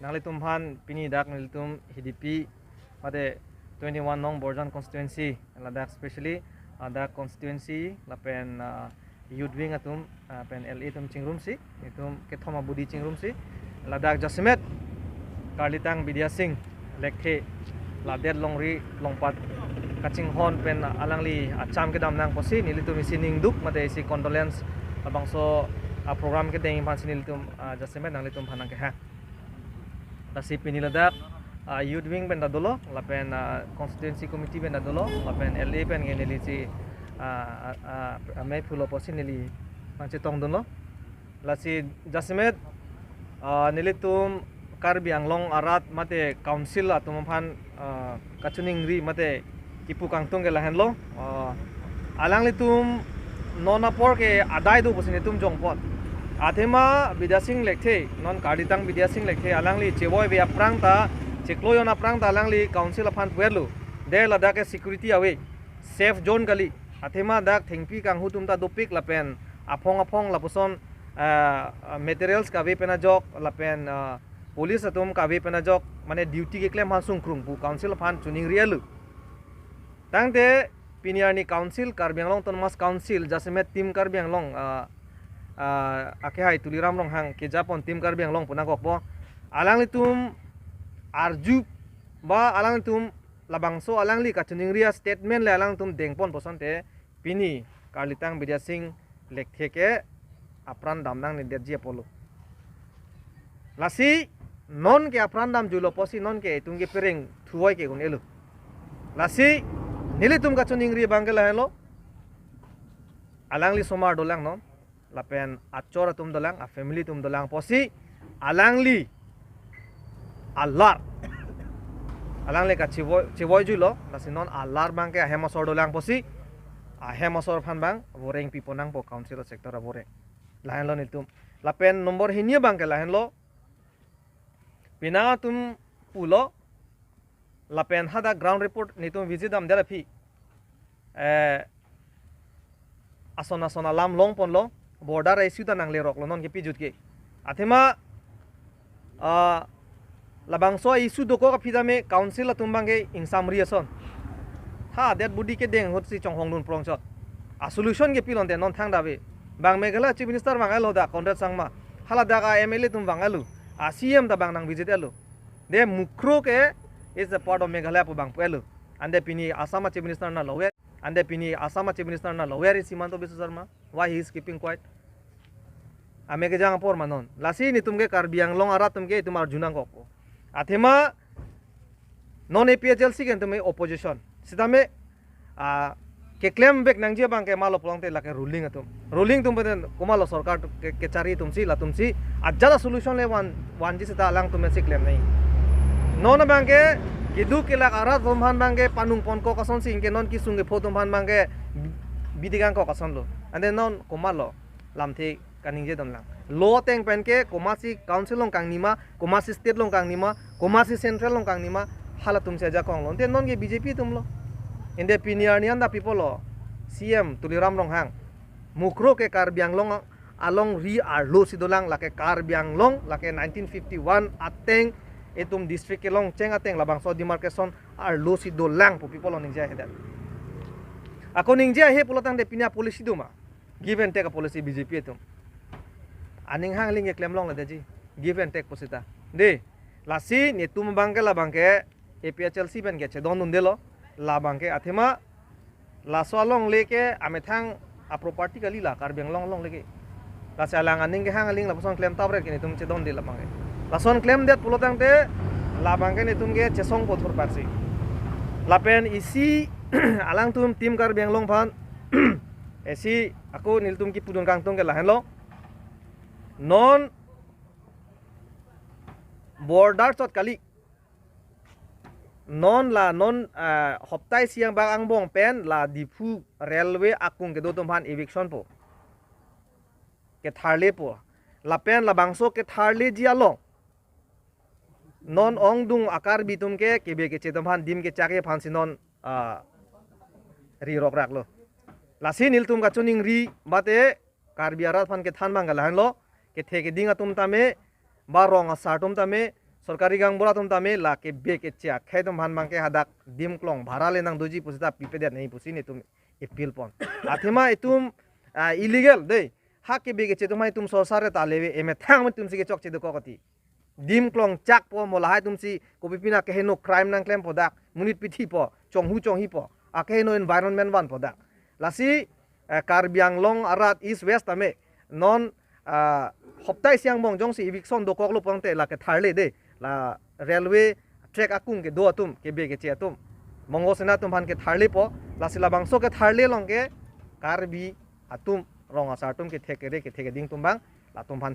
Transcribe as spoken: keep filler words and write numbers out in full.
Nanglitum aphan pini dak nelitum H D P mate twenty-one nong Borjan constituency, ladak specially, ah, dak constituency lapen, ah, youth wing atum, ah, pen L A atum chingrumsi, itum kethom abudi chingrumsi, ladak jasemet Karlitang Bidya Sing Lekthe ladet longri longpat kachinghon pen alangli acham kedam nang pusi nelitum isi ningduk mate isi condolence labangso, ah, program kedeng aphansi nelitum, ah, jasemet nanglitum aphan nangkehang. Lasi pini ladak, ah, youth wing pen ta dolo, lapen, ah, constituency committee pen ta dolo, lapen L A pen ke neli si, ah, ah, ah, amei phulo pusi neli nangchetongdunlo. Lasi jasemet, ah, nelitum Karbi Anglong arat mate council atum aphan, ah, kachiningri mate kipu kangtung ke lahenlo. Ah, alanglitum non apor ke adai do pusi nelitum jongpon. Athema Bidya Sing Lekthe, non Karlitang Bidya Sing Lekthe, alangli chevoive aphrang ta, cheklo-on aphrang ta alangli council aphan puetlo. De ladak ke security ave, safe zone kali. Athema dak thengpi kanghu atum ta dopik lapen aphong aphong lapuson, ah, materials kave pen ajok lapen, ah, police atum kave pen ajok, mane duty keklem aphan sungkrung pu council aphan chiningri-etlo. Tangte pini arni council, Karbi Anglong Autonomous Council, jasemet Team Karbi Anglong, ah, ah, akehai Tuliram Ronghang kejapon Team Karbi Anglong pu nangkokpo. Alanglitum arju ba alanglitum labangso alangli kachiningri astatement le alangtum dengpon pu asonte pini Karlitang Bidya Sing Lekthe ke apran dam nangnedetji apotlo. Lasi non ke apran damjuilo pusi non ke itum ke pereng thuoi ke un-elo. Lasi nelitum kachiningri abang ke lahenlo. Alangli osomar dolang non, lapen achor atum dolang, afamily atum dolang pusi alangli alar, alangli kachevoi, chevoijuilo, lasi non alar abang ke ahem asor dolang pusi, ahem asor aphan abang voreng pipon nangpo council sector avoreng. Lahenlo nelitum. Lapen number hini abang ke lahenlo. Penang atum pulo, lapen hadak ground report nelitum visit damdet aphi, eh, ason ason alam longponlo, border issue ta nangleroklo non ke pijut ke. Athema, ah, labangso issue dokok aphi tame council atum abang ke ingsamri ason. Ha, det budi kedeng ahutsi chonghongdun prongchot. A solution ke pilonte non thangta ave. Bang Meghalaya Chief Minister vang-etlo dak Conrad Sangma. Hala dak a M L A atum vang-etlo. A C M ta abang nangvisit-etlo. De Mukroh ke is a part of Meghalaya pu abang pu-etlo. Ante pini Assam a Chief Minister na lo, where? Ante pini Assam a Chief Minister na lo, where is Himanta Biswa Sarma? Why he is keeping quiet? Amei kejang apor ma non. Lasi nelitum ke Karbi Anglong arat atum ke itum arju nangkokpo. Athema non A P H L C ke nelitum ke opposition. Sitame, ah, keklem vek nangji abang ke malo pulote lake ruling atum. Ruling atum pen komatlo sorkar ke, kechari atumsi, latumsi ajat a solution le van, vanji seta alangtum pensi klem nangji. Non abang ke keduk kelak arat atum aphan abang ke panungponkok asonsi, anke non kesung kepho atum aphan abang ke bidi kangkok asonlo. Ante non komatlo lamthe kaningje damlang. Law ateng pen ke komatsi council along kangnima, komatsi state along kangnima, komatsi central along kangnima, halatumsi ajakonglo. Ante non ke B J P atumlo. Ante pini arni anta pi pulo, C M Tuliram Ronghang, Mukroh ke Karbi Anglong alongri arlosi dolang, lake Karbi Anglong, lake nineteen fifty-one ateng itum district kelong cheng ateng labangso demarcation arlosi dolang pu pi pulo ningje ahedet. Ako ningje ahe pulo tangte pini a policy do ma? Give and take a policy B J P atum. Aning hang aling keklem longledetji. Give and take pusita. De, lasi nelitum abang ke labang ke A P H L C pen ke chedondundelo. Labang ke athema laso alongle ke amethang a property kali la, Karbi Anglong alongle ke. Lasi alang aning kehang aling lapuson klem tapret ke nelitum chedonde labang ke. Lason klemdet pulo tangte labang ke nelitum ke chesongpo thurpaksi. Lapen isi alangtum Team Karbi Anglong aphan isi ako nelitum kipudun kangtung ke lahenlo. Non border chot kali. Non la non, ah, hoptai siang bak angbong pen la Diphu railway akung kedo atum aphan eviction po, ketharlepo. Lapen labangso ketharleji along non ongdung a Karbi atum ke kebe keche atum aphan dim kechak-e aphansi non, ah, ri rokraklo. Lasi nelitum kachiningri mate Karbi arat aphan kethan abang ke lahenlo, kethe keding atum tame, ba rong asar atum tame, Sorkari gaonbura atum tame la kebe keche akhei atum aphan abangke hadak dim klong bhara le nangdoji pusita pipedet nangji pusi netum appeal pon. Athema itum, ah, illegal dei. Ha kebe keche atum aphan itum sorsar ta leve emethang atum si kechokche dokok ati. Dim klong chakpo mo lahai atum si kopi pina keheno crime nangklempo dak. Monit pithipo, chonghu chonghipo. Akeheno environment vanpo dak. Lasi, eh, Karbi Anglong arat East West tame non, ah, hoptai siang bong jongsi eviction dokoklo pangte la ketharle dei, la railway track akung kedo atum, kebe keche atum, Mongo Sena atum aphan ketharlepo, lasi labangso ketharle along ke Karbi atum, rong asar atum kethek kere kethek keding atum abang, latum aphan